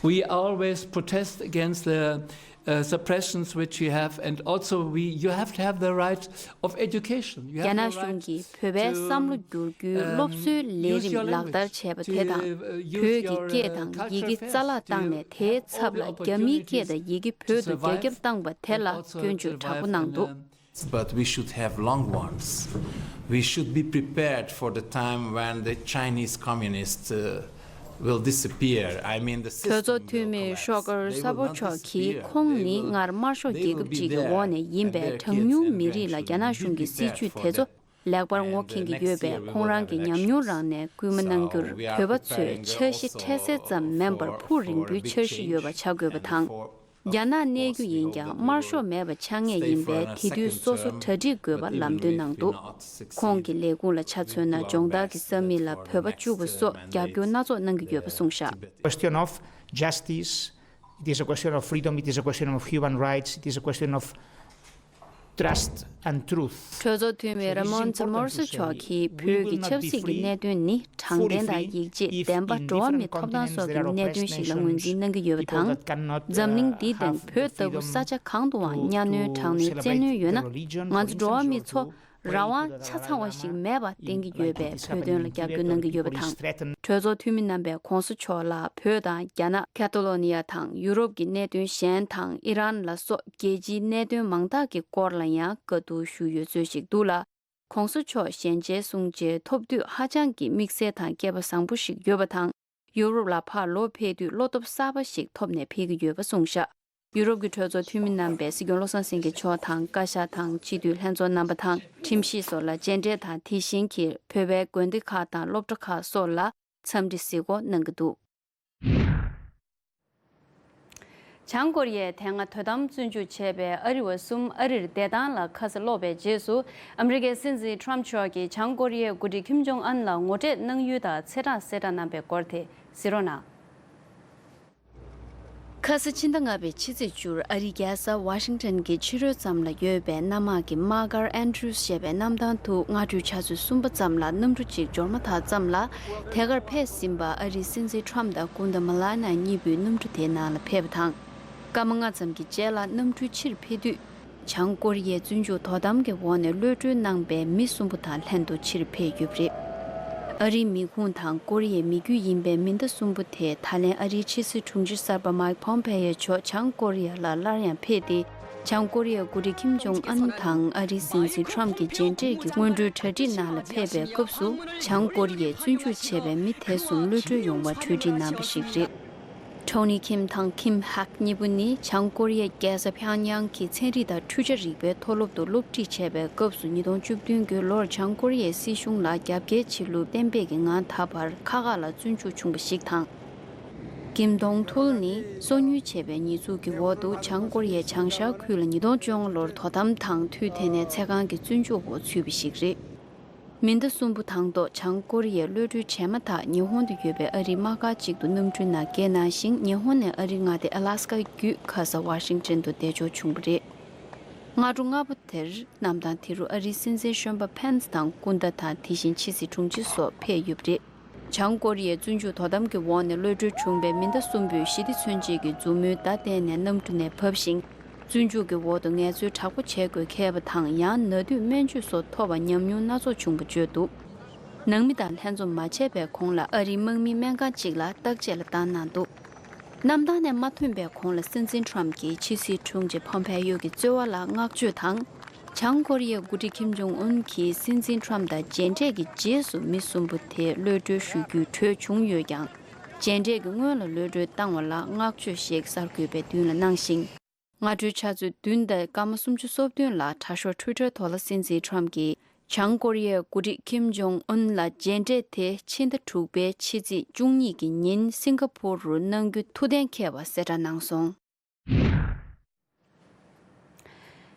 We always protest against the uh, suppressions which you have, and also we, you have to have the right of education. You རྒྱ་have the ནག་གཞུང་right གིས་བོད་པའི་བསམ་བློ་བསྒྱུར་རྒྱུའི་སློབ་གསོའི་ལས་རིམ་ལག་བསྟར་བྱས་པ་དེ་དང་བོད་ཀྱི་སྐད་དང་ཡི་གེ་རྩ་བརླག་བཏང་ནས་དེའི་ཚབ་ལ་རྒྱ་མིའི་སྐད་དང་ཡི་གེ་བོད་དུ་རྒྱ་ཁྱབ་བཏང་པ་དེ་ལ་སྐྱོན་བརྗོད་དྲག་པོ་གནང་འདུག། But we should have long ones. We should be prepared for the time when the Chinese communists uh, will disappear. I mean, the གྲོས་ཚོགས་འཐུས་མི་ཤོག་ཀར་ས་པོ་མཆོག་གིས་ཁོང་ནི་སྔར་དམར་ཤོག་རྒྱལ་ཁབ་ཅིག་གི་འོག་ནས་ཡིན་པས་གྲངས་ཉུང་མི་རིགས་ལ་རྒྱ་ནག་གཞུང་གི་སྲིད་ཇུས་དེ་ཚོ་ལེགས་པར་ངོ་མཁྱེན་གྱི་ཡོད་པས་ཁོང་རང་གི་ཉམས་མྱོང་རང་ནས་སྐུལ་མ་གནང་རྒྱུར་བོད་པ་ཚོས་འཆར་གཞི་འཕྲལ་སེལ་ཙམ་མིན་པར་ཕུགས་རིང་པོའི་འཆར་གཞི་ཡོད་པ་བྱ་དགོས་པ་དང་། རྒྱ་ནག་གནས་རྒྱུ་ཡིན་ཀྱང་དམར་ཤོག་མེད་པ་ཆགས་ངེས་ཡིན་པས་དེ་དུས་སོ་སོ་གྲ་སྒྲིག་དགོས་པ་ལམ་སྟོན་གནང་འདུག། ཁོང་གི་ལས་ཁུངས་ལ་ཆ་མཚོན་ན་སྦྱོང་བརྡར་གྱི་ས་མིག་ལ་བོད་པ་བཅུག་པ་སོགས་རྒྱབ་སྐྱོར་སྣ་ཚོགས་གནང་གི་ཡོད་པ་གསུངས་བཞག། Question of justice, it is a question of freedom, it is a question of human rights, it is a question of trust and truth. གྲོས་ཚོགས་འཐུས་མི་ར་མོན་ཛ་མོར་སི་མཆོག་གིས་བོད་ཀྱི་ཆབ་སྲིད་ཀྱི་གནད་དོན་ནི་དྲང་བདེན་དང་ཡིད་ཆེས་བདེན་པ་འགྲོ་བ་མིའི་ཐོབ་ཐང་སོགས་ཀྱི་གནད་དོན་ཞིག་ལ་ངོས་འཛིན་གནང་གི་ཡོད་པ་དང་། འཛམ་གླིང་འདིའི་སྟེང་བོད་ལྟ་བུ་ས་ཆ་གང་དུའང་གཉའ་གནོན་དྲག་གནོན་བཙན་གནོན་ཡོད་ན་ང་ཚོ་འགྲོ་བ་མི་ཚོ་རང་དབང་ཆ་ཚང་བ་ཞིག་མེད་པ་བསྟན་གྱི་ཡོད་པས་བོད་དོན་ལ་རྒྱབ་སྐྱོར་གནང་གི་ཡོད་པ་དང་། གྲོས་ཚོགས་འཐུས་མི་རྣམ་པས་གོང་ས་མཆོག་ལ་བོད་དང་རྒྱ་ནག་ཁ་ཐོ་ལོ་ནི་ཡ་དང་ཡུ་རོབ་ཀྱི་གནད་དོན་གཞན་དང་ཨི་རན་ལ་སོགས་རྒྱལ་སྤྱིའི་གནད་དོན་མང་དག་གི་སྐོར་ལ་ཡང་བཀའ་བསྡུར་ཞུས་ཡོད་ཚུལ་ཞིག་འདུག་ལ། གོང་ས་མཆོག་ཞལ་མཇལ་གསུང་མཇལ་ཐོབ་དུས་ཧ་ཅང་གི་དམིགས་བསལ་དང་སྐལ་པ་བཟང་པོ་ཞིག་ཡོད་པ་དང་། ཡུ་རོབ་ལ་ཕར་ལོག་ཕེབས་དུས་བློ་སྟོབས་གསར་པ་ཞིག་ཐོབ་ནས་ཕེབས་ཀྱི་ཡོད་པ་གསུངས་བཞག། ཡུ་རོབ་ཀྱི་གྲོས་ཚོགས་འཐུས་མི་རྣམ་པས་སྲིད་སྐྱོང་བློ་བཟང་སེང་གེ་མཆོག་དང་བཀའ་ཤག་དང་སྤྱི་འཐུས་ལྷན་ཚོགས་རྣམ་པ་དང་ཁྲིམས་ཞིབ་སོགས་ལ་མཇལ་འཕྲད་དང་དེ་བཞིན་གྱི་བོད་པའི་དགོན་སྡེ་ཁག་དང་སློབ་གྲྭ་ཁག་སོགས་ལ་འཚམས་འདྲི་གཟིགས་སྐོར་གནང་གི་འདུག། བྱང་ཀོ་རི་ཡས་དེ་སྔ་དོ་དམ་བཙོན་འཇུག་བྱས་པའི་ཨ་རི་བ་གསུམ་ཨ་རིར་བདེ་ཐང་ལ་ཁ་ས་སློག་པའི་རྗེས་སུ་ཨ་མི་རི་ཀའི་སྲིད་འཛིན་ཁྲོམ་མཆོག་གིས་བྱང་ཀོ་རི་ཡའི་འགོ་ཁྲིད་ཁིམ་ཇོང་ཨན་ལ་ངོ་སྤྲོད་གནང་ཡུལ་དང་ཚེས་གྲངས་གསལ་བསྒྲགས་གནང་པའི་སྐོར་དེ་གཟིགས་རོགས་གནང་། ཁ་ས་ཕྱི་ཟླ་ལྔ་པའི་ཕྱི་ཚེས་བཅུར་ཨ་རིའི་རྒྱལ་ས་ཝ་ཤིང་ཊོན་གྱི་ཕྱི་རོལ་ཙམ་ལ་ཡོད་པའི་གནམ་དམག་གི་དམག་སྒར་ཨན་ཌྲུས་ཞེས་པའི་གནམ་ཐང་དུ་སྔ་དྲོའི་ཆུ་ཚོད་གསུམ་པ་ཙམ་ལ་གནམ་གྲུ་གཅིག་འབྱོར་མ་ཐག་ཙམ་ལ་དེ་གར་ཕེབས་ཟིན་པ་ཨ་རིའི་སྲིད་འཛིན་ཊམ་དང་སྐུ་ཟླ་མ་ལ་ནི་ཡ་གཉིས་པོས་གནམ་གྲུ་དེའི་ནང་ལ་ཕེབས་པ་དང་། སྐར་མ་ལྔ་ཙམ་གྱི་རྗེས་ལ་གནམ་གྲུ་ཕྱིར་ཕེབས་དུས། བྱང་ཀོ་རི་ཡའི་བཙོན་འཇུག་དོ་དམ་གྱི་འོག་ནས་གློད་གྲོལ་གནང་པའི་མི་གསུམ་པོ་དང་ལྷན་དུ་ཕྱིར་ཕེབས་ཡོད་པ་རེད། ཨ་རིའི་མི་ཁུངས་དང་ཀོ་རི་ཡའི་མི་རྒྱུད་ཡིན་པའི་མི་སྣ་གསུམ་པོ་དེ་ད་ལན་ཨ་རིའི་ཕྱི་སྲིད་དྲུང་ཆེ་གསར་པ་མའིག་ཕོམ་ཕེ་ཡོ་མཆོག་བྱང་ཀོ་རི་ཡ་ལ་སླར་ཡང་ཕེབས་ཏེ། བྱང་ཀོ་རི་ཡའི་འགོ་ཁྲིད་ཁིམ་ཇོང་ཨན་དང་ཨ་རིའི་སྲིད་འཛིན་ཊམ་གྱི་མཇལ་འཕྲད་ཀྱི་སྔོན་འགྲོའི་གྲ་སྒྲིག་ནང་ལ་ཕེབས་པའི་སྐབས་སུ། བྱང་ཀོ་རི་ཡས་བཙོན་འཇུག་བྱས་པའི་མི་དེ་གསུམ་གློད་གྲོལ་ཡོང་བར་གྲོས་འགྲིག་གནང་བ་ཞིག་རེད། ཊོ་ནི་ཁིམ་དང་ཁིམ་ཧག་གཉིས་པོ་ནི་བྱང་ཀོ་རི་ཡའི་རྒྱལ་ས་ཕྱང་ཡང་གི་ཚན་རིག་དང་འཕྲུལ་ཆ་རིག་པའི་མཐོ་སློབ་ཏུ་སློབ་ཁྲིད་བྱས་པའི་སྐབས་སུ་ཉིས་སྟོང་བཅུ་བདུན་གྱི་ལོར་བྱང་ཀོ་རི་ཡའི་སྲིད་གཞུང་ལ་རྒྱབ་འགལ་བྱེད་ལུགས་གཏན་འབེབས་ཀྱི་ངང་ད་བར་ཁག་ཁག་ལ་བཙོན་འཇུག་བྱུང་བ་ཞིག་དང་། ཀིམ་དོང་ཐུལ་ནི་སོ་ཉུལ་བྱས་པའི་ཉེས་འཛུགས་ཀྱི་འོག་ཏུ་བྱང་ཀོ་རི་ཡའི་བྱང་ཤར་ཁུལ་ལ་ཉིས་སྟོང་བཅོ་ལྔ་ལོར་དོ་དམ་དང་དུས་དེ་ནས་ཚེ་གང་གི་བཙོན་འཇུག་འོག་ཚུད་པ་ཞིག་རེད། མི་སྣ་གསུམ་པོ་དང་ཐོག་བྱང་ཀོ་རི་ཡས་གློད་གྲོལ་བྱས་མ་ཐག་ཉི་ཧོང་དུ་ཡོད་པའི་ཨ་རིའི་དམག་སྒར་གཅིག་ཏུ་གནམ་གྲུའི་ནང་བསྐྱལ་གནང་ཞིང་། ཉི་ཧོང་ནས་ཨ་རིའི་མངའ་སྡེ་ཨ་ལ་སི་ཀ་བརྒྱུད་ཁ་ས་ཝ་ཤིང་ཊོན་དུ་བདེ་འཇོག་བྱུང་བ་རེད། སྔ་དྲོ་སྔ་པོ་དེར་གནམ་ཐང་དེ་རུ་ཨ་རིའི་སྲིད་འཛིན་གཞོན་པ་ཕེན་སི་དང་སྐུ་ཟླ་དང་དེ་བཞིན་ཕྱི་སྲིད་དྲུང་ཆེ་སོགས་ཕེབས་ཡོད་པ་རེད། བྱང་ཀོ་རི་ཡའི་བཙོན་འཇུག་དོ་དམ་གྱི་འོག་ནས་གློད་གྲོལ་བྱུང་བའི་མི་སྣ་གསུམ་པོས་ཞི་བདེ་མཚོན་བྱེད་ཀྱི་མཛུབ་མོའི་བརྡ་བསྟན་ནས་གནམ་གྲུ་ནས་བབས་ཤིང་། བཙོན་འཇུག་གི་འོག་ཏུ་ངལ་རྩོལ་དྲག་པོ་བྱེད་དགོས་ཁེལ་བ་དང་། ཡང་ན་དུས་སྨན་བཅོས་སོགས་ཐོབ་པར་ཉམས་མྱོང་སྣ་ཚོགས་བྱུང་བ་བརྗོད་འདུག། ནང་མི་དང་ལྷན་འཛོམས་མ་བྱས་པའི་གོང་ལ་ཨ་རིའི་དམག་མིའི་སྨན་ཁང་གཅིག་ལ་བརྟག་དཔྱད་ལ་བཏང་གནང་འདུག། གནམ་ཐང་ནས་མ་ཐོན་པའི་གོང་ལ་སྲིད་འཛིན་ཊམ་གྱིས་ཕྱི་སྲིད་དྲུང་ཆེ་ཕོམ་ཕེ་ཡོ་གི་རྩོལ་བ་ལ་བསྔགས་བརྗོད་དང་། བྱང་ཀོ་རི་ཡའི་འགོ་ཁྲིད་ཁིམ་ཇོང་ཨུན་གྱིས་སྲིད་འཛིན་ཊམ་དང་མཇལ་འཕྲད་ཀྱི་རྗེས་སུ་མི་གསུམ་པོ་དེ་གློད་གྲོལ་ཞུ་རྒྱུའི་གྲོས་བྱུང་ཡོད་ཀྱང་། མཇལ་འཕྲད་ཀྱི་སྔོན་ལ་གློད་གྲོལ་བཏང་བ་ལ་བསྔགས་བརྗོད་ཞིག་གསར་འགོད་པའི་མདུན་ལ་གནང་ཞིང་། སྔ་དྲོའི་ཆུ་ཚོད་བདུན་དང་སྐར་མ་སུམ་ཅུ་སོ་བདུན་ལ་དྲ་ཤོག་ཊུའི་ཊར་ཐོག་ལ་སྲིད་འཛིན་ཊམ་གྱིས་བྱང་ཀོ་རི་ཡའི་འགོ་ཁྲིད་ཁིམ་ཇོང་ཨུན་ལ་མཇལ་འཕྲད་དེ་ཕྱི་ཟླ་དྲུག་པའི་ཕྱི་ཚེས་བཅུ་གཉིས་ཀྱི་ཉིན་སིང་ག་ཕོར་རུ་གནང་རྒྱུ་ཐུགས་གཏན་འཁེལ་བ་གསལ་བསྒྲགས་གནང་སོང་།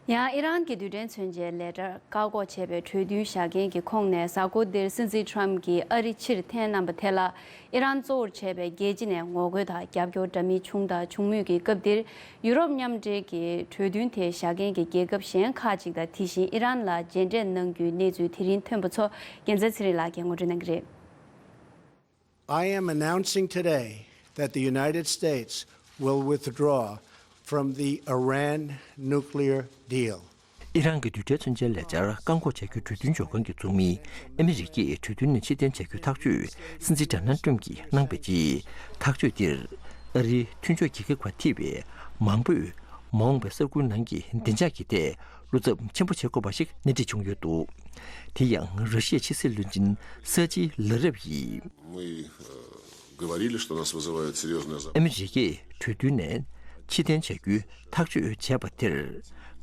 ཡང་ཨི་རན་གྱི་རྡུལ་ཕྲན་མཚོན་ཆའི་ལས་གྲྭར་བཀག་འགོག་བྱས་པའི་གྲོས་མཐུན་བཞག་མཁན་གྱི་ཁོངས་ནས། གཟའ་འཁོར་འདིར་སྲིད་འཛིན་ཊམ་གྱིས་ཨ་རི་ཕྱིར་འཐེན་གནང་བ་དེ་ལ། ཨི་རན་གཙོ་བོར་བྱས་པའི་རྒྱལ་སྤྱི་ནས་ངོ་རྒོལ་དང་རྒྱབ་སྐྱོར་འདྲ་མིན་བྱུང་དང་འབྱུང་མུས་ཀྱི་སྐབས་འདིར། ཡུ་རོབ་མཉམ་འབྲེལ་གྱིས་གྲོས་མཐུན་དེ་བཞག་མཁན་གྱི་རྒྱལ་ཁབ་གཞན་ཁག་ཅིག་དང་དེ་བཞིན་ཨི་རན་ལ་མཇལ་འཕྲད་གནང་རྒྱུའི་གནས་ཚུལ་དེ་རིང་ཐོན་པ་ཚོ་རྒྱལ་མཚན་ཚེ་རིང་ལགས་ཀྱིས་ངོ་སྤྲོད་གནང་གི་རེད། I am announcing today that the United States will withdraw from the Iran nuclear deal. ཨི་རན་གྱི་རྡུལ་ཕྲན་མཚོན་ཆའི་ལས་འཆར་བཀག་འགོག་བྱ་རྒྱུའི་གྲོས་མཐུན་འཇོག་མཁན་གྱི་ཚོགས་མིས་ཨ་མི་རི་ཀས་གྲོས་མཐུན་ནས་ཕྱིར་འཐེན་བྱ་རྒྱུའི་ཐག་གཅོད་སྲིད་འཛིན་ཌོ་ནལ་ཊམ་གྱིས་གནང་བའི་རྗེས། ཐག་གཅོད་འདིར་ཨ་རིའི་མཐུན་ཕྱོགས་རྒྱལ་ཁབ་ཁག་ཐེ་བའི་མང་པོས་མ་འོངས་པའི་ས་ཁུལ་ནང་གི་བདེ་འཇགས་ཀྱི་ཐད་བློ་འཚབ་ཆེན་པོ་བྱེད་དགོས་པ་ཞིག་སྣེ་ཁྲིད་བྱུང་ཡོད་འདུག། དེ་ཡང་ར་ཤི་ཡའི་ཕྱི་སྲིད་བློན་ཆེན་སར་ཇི་ལ་རེབ་ཡིས། Мы, э, говорили, что нас вызывает серьёзная за- ཨ་མི་རི་ཀས་གྲོས་མཐུན་ནས་ཕྱིར་འཐེན་བྱ་རྒྱུའི་ཐག་གཅོད་བྱས་པ་དེར་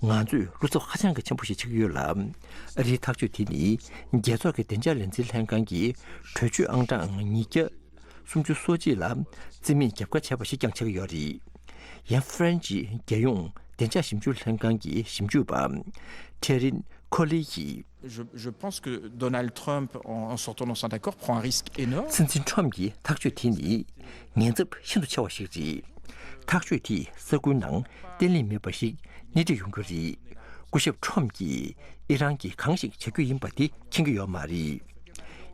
ང་ཚོས་བློ་འཚབ་ཧ་ཅང་གི་ཆེན་པོ་ཞིག་ཆགས་ཀྱི་ཡོད་ལ། ཨ་རིའི་ཐག་གཅོད་དེ་ནི་རྒྱལ་ཚོགས་ཀྱི་བདེ་འཇགས་ལས་འཛིན་ལྷན་ཁང་གི་གྲོས་ཆོད་ཨང་གྲངས་ཉིས་བརྒྱ་སུམ་ཅུ་སོ་གཅིག་ལ་རྩིས་མེད་རྒྱབ་ཁ་བྱས་པ་ཞིག་ཀྱང་ཆགས་ཀྱི་ཡོད་རེད། ཡང་ཧྥ་རན་ཇིའི་རྒྱལ་ཡོངས་བདེ་འཇགས་ཞིབ་འཇུག་ལྷན་ཁང་གི་ཞིབ་འཇུག་པ་ཁྲེ་རིན་ཁོ་ལི་ཡིས། Je, je pense que Donald Trump, en, en sortant dans cet accord, prend un risque énorme. སྲིད་འཛིན་ཁྲོམ་གྱི་ཐག་གཅོད་དེ་ནི་ཉེན་ཚབས་ཤིན་ཏུ་ཆེ་བ་ཞིག་རེད། ཐག་གཅོད་དེས་ས་ཁུལ་ནང་བརྟན་ལྷིང་མེད་པ་ཞིག་སྣེ་ཁྲིད་ཡོང་རྒྱུ་རེད། སྐུ་ཞབས་ཁྲོམ་གྱིས་ཨི་རན་གྱིས་གང་ཞིག་བྱ་རྒྱུ་ཡིན་པ་དེ་མཁྱེན་གྱི་ཡོད་མ་རེད།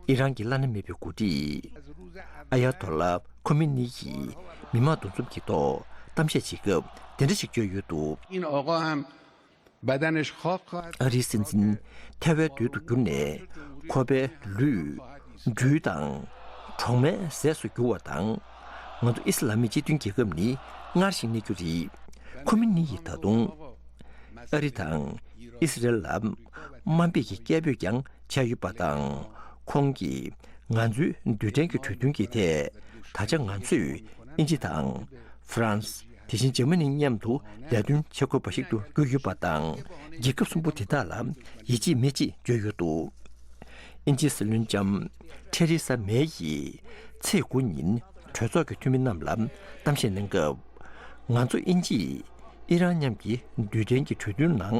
ཨི་རན་གྱི་བླ་ན་མེད་པའི་འགོ་ཁྲིད་ཨ་ཡ་དོ་ལ་ཁོ་མི་ནི་ཡིས་མི་མང་འདུ་འཛོམས་ཀྱི་ཐོག་གཏམ་བཤད་བྱེད་སྐབས་དེ་འདྲ་ཞིག་བརྗོད་ཡོད་འདུག། این آقا هم بدنش خاک خواهد ཨ་རིའི་སྲིད་འཛིན་ཐལ་བའི་རྡུལ་དུ་གྱུར་ནས་ཁོ་པའི་ལུས་སྦྲུལ་དང་གྲོག་མའི་ཟས་སུ་འགྱུར་བ་དང་། ང་ཚོ་ཨི་སི་ལ་མི་སྤྱི་མཐུན་རྒྱལ་ཁབ་ནི་སྔར་བཞིན་གནས་རྒྱུ་རེད། ཁོ་མི་ནི་ཡིས་ད་དུང་ཨ་རི་དང་ཨི་སི་རེལ་ལ་དམའ་འབེབས་ཀྱི་སྐད་འབོད་ཀྱང་བྱས་ཡོད་པ་དང་། ཁོང་གིས་ང་ཚོའི་རྡུལ་ཕྲན་གྱི་གྲོས་མཐུན་གྱི་ཐད་ད་ཆ་ང་ཚོས་དབྱིན་ཇི་དང་ཧྥ་རན་སི། དེ་བཞིན་འཇར་མ་ནི་མཉམ་དུ་ལས་དོན་བྱེད་དགོས་པ་ཞིག་ཏུ་གྱུར་ཡོད་པ་དང་། རྒྱལ་ཁབ་གསུམ་པོ་དེ་དག་ལ་ཡིད་ཆེས་མེད་ཅེས་བརྗོད་ཡོད་འདུག། དབྱིན་ཇིའི་སྲིད་བློན་ལྕམ་ཐེ་རེ་ས་མེ་ཡིས་ཚེས་དགུ་ཉིན་གྲོས་ཚོགས་ཀྱི་འཐུས་མི་རྣམས་ལ་གཏམ་བཤད་གནང་སྐབས། ང་ཚོ་དབྱིན་ཇིས་ཨི་རན་མཉམ་གྱི་རྡུལ་ཕྲན་གྱི་གྲོས་མཐུན་ནང་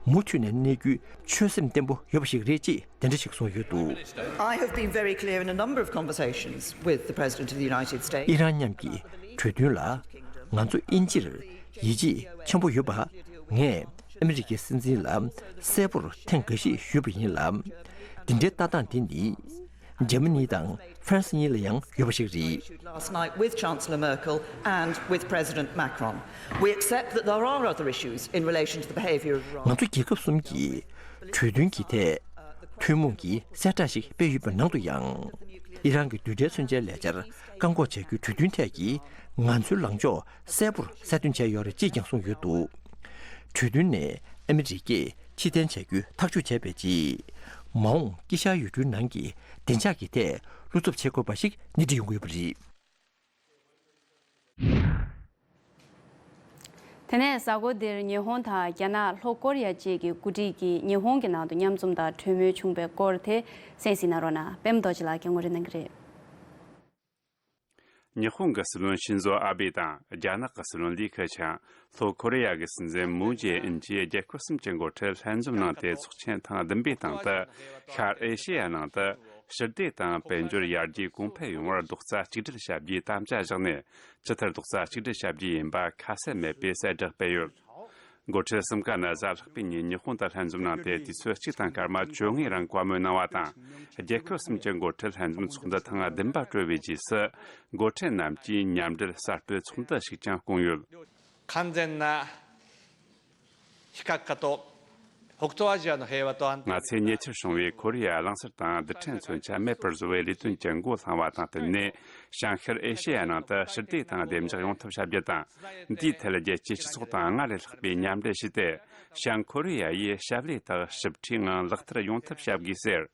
མུ་མཐུད་ནས་གནས་རྒྱུའི་ཆོད་སེམས་བརྟན་པོ་ཡོད་པ་ཞིག་རེད་ཅེས། དེ་འདྲ་ཞིག་གསུངས་ཡོད་འདུག། I have been very clear in a number of conversations with the President of the United States. ཨི་རན་མཉམ་གྱི་གྲོས་མཐུན་ལ་ ང་ཚོ་དབྱིན་ཇིར་ཡིད་ཆེས་ཆེན་པོ་ཡོད་པ། ངས་ཨ་མི་རི་ཀའི་སྲིད་འཛིན་ལ་གསལ་པོར་ཐེངས་འགའ་ཤས་ཞུས་པ་ཡིན་ལ། འདི་འདྲའི་ལྟ་སྟངས་འདི་ནི། འཇར་མ་ནི་དང་ཧྥ་རན་སི་གཉིས་ལ་ཡང་ཡོད་པ་ཞིག་རེད། Last night with Chancellor Merkel and with President Macron. We accept that there are other issues in relation to the behaviour of Iran. ང་ཚོ་རྒྱལ་ཁབ་གསུམ་གྱིས་གྲོས་མཐུན་གྱི་ཐད་ཐུན་མོང་གི་གསལ་བསྒྲགས་ཤིག་སྤེལ་ཡོད་པའི་ནང་དུ་ཡང་། ཨི་རན་གྱི་རྡུལ་ཕྲན་མཚོན་ཆའི་ལས་འཆར་བཀག་འགོག་བྱ་རྒྱུའི་གྲོས་མཐུན་ཐད་ཀྱི་ང་ཚོའི་ལངས་ཕྱོགས་གསལ་པོར་གསལ་སྟོན་བྱས་ཡོད་རེད་ཅེས་ཀྱང་གསུངས་ཡོད་འདུག་གྲོས་མཐུན་ནས་ཨ་མི་རི་ཀས་ཕྱིར་འཐེན་བྱ་རྒྱུའི་ཐག་གཅོད་བྱས་པའི་རྗེས། མ་འོངས་དཀྱིལ་ཤར་ཡུལ་གྲུའི་ནང་གི་བདེ་འཇགས་ཀྱི་ཐད་བློ་འཚབ་བྱེད་དགོས་པ་ཞིག་སྣེ་ཁྲིད་ཡོང་གི་ཡོད་པ་རེད། དེ་ནས་གཟའ་འཁོར་འདིར་ཉི་ཧོང་དང་རྒྱ་ནག་ལྷོ་ཀོ་རི་ཡ་བཅས་ཀྱི་འགོ་ཁྲིད་ཀྱིས་ཉི་ཧོང་གི་ནང་དུ་མཉམ་འཛོམས་དང་གྲོས་མོལ་བྱུང་བའི་སྐོར་དེ་གསན་གཟིགས་གནང་རོགས་གནང་། པད་མ་རྡོ་རྗེ་ལགས་ཀྱིས་ངོ་སྤྲོད་གནང་གི་རེད། ཉི་ཧོང་གི་སྲིད་བློན་ཤིན་ཛོ་ཨ་བྷེ་དང་རྒྱ་ནག་གི་སྲིད་བློན་ལི་ཁེ་ཆང་། ལྷོ་ཀོ་རི་ཡ་གི་སྲིད་འཛིན་མུན་ཇེ་ཨིན་བཅས་རྒྱལ་ཁབ་གསུམ་གྱི་འགོ་ཁྲིད་ལྷན་འཛོམས་གནང་སྟེ། ཚོགས་ཆེན་ཐེངས་བདུན་པའི་སྟེང་དུ་ཤར་ཨེ་ཤེ་ཡ་ནང་དུ་ཞི་བདེ་དང་དཔལ་འབྱོར་ཡར་རྒྱས་གོང་འཕེལ་ཡོང་བར་རྡོག་རྩ་གཅིག་སྒྲིལ་བྱ་རྒྱུའི་དམ་བཅའ་བཞག་ནས། ཇི་ལྟར་རྡོག་རྩ་གཅིག་སྒྲིལ་བྱ་རྒྱུ་ཡིན་པ་ཁ་གསལ་མེད་པའི་གསལ་བསྒྲགས་སྤེལ་ཡོད། འགོ་ཁྲིད་གསུམ་ཀ་ནི་གཟའ་ལྷག་པའི་ཉིན་ཉི་ཧོང་དུ་ལྷན་འཛོམས་གནང་སྟེ། དུས་ཚོད་གཅིག་དང་སྐར་མ་བཅོ་ལྔའི་རིང་བཀའ་མོལ་གནང་བ་དང་། རྒྱལ་ཁབ་གསུམ་གྱི་འགོ་ཁྲིད་ལྷན་འཛོམས་ཚོགས་འདུ་ཐེངས་བདུན་པ་གྲོལ་བའི་རྗེས་སུ། འགོ་ཁྲིད་རྣམས་ཀྱིས་མཉམ་འབྲེལ་གསར་སྤེལ་ཚོགས་འདུ་ཞིག་ཀྱང་བསྐོངས་ཡོད། 完全な非核化と北東アジアの平和と安定 ང་ཚོས་ཉེ་ཆར་བྱུང་བའི་ཁོ་རི་ཡ་གླིང་ཟུར་དང་རྡུལ་ཕྲན་མཚོན་ཆ་མེད་པར་བཟོ་བའི་ལས་དོན་གྱི་འགོ་བསླངས་པ་དང་བསྟུན་ནས། བྱང་ཤར་ཨེ་ཤེ་ཡ་ནང་དུ་ཞི་བདེ་དང་བདེ་འཇགས་ཡོང་ཐབས་བྱ་རྒྱུ་དང་། འདིའི་ཐད་རྒྱལ་སྤྱིའི་སྤྱི་ཚོགས་དང་སྔར་ལས་ལྷག་པའི་མཉམ་འབྲེལ་བྱས་ཏེ། བྱང་ཁོ་རི་ཡ་ཡིས་ཞབས་ལས་དག་ཞིབ་ཕྲའི་ངང་ལག་བསྟར་ཡོང་ཐབས་བྱ་དགོས་ཟེར།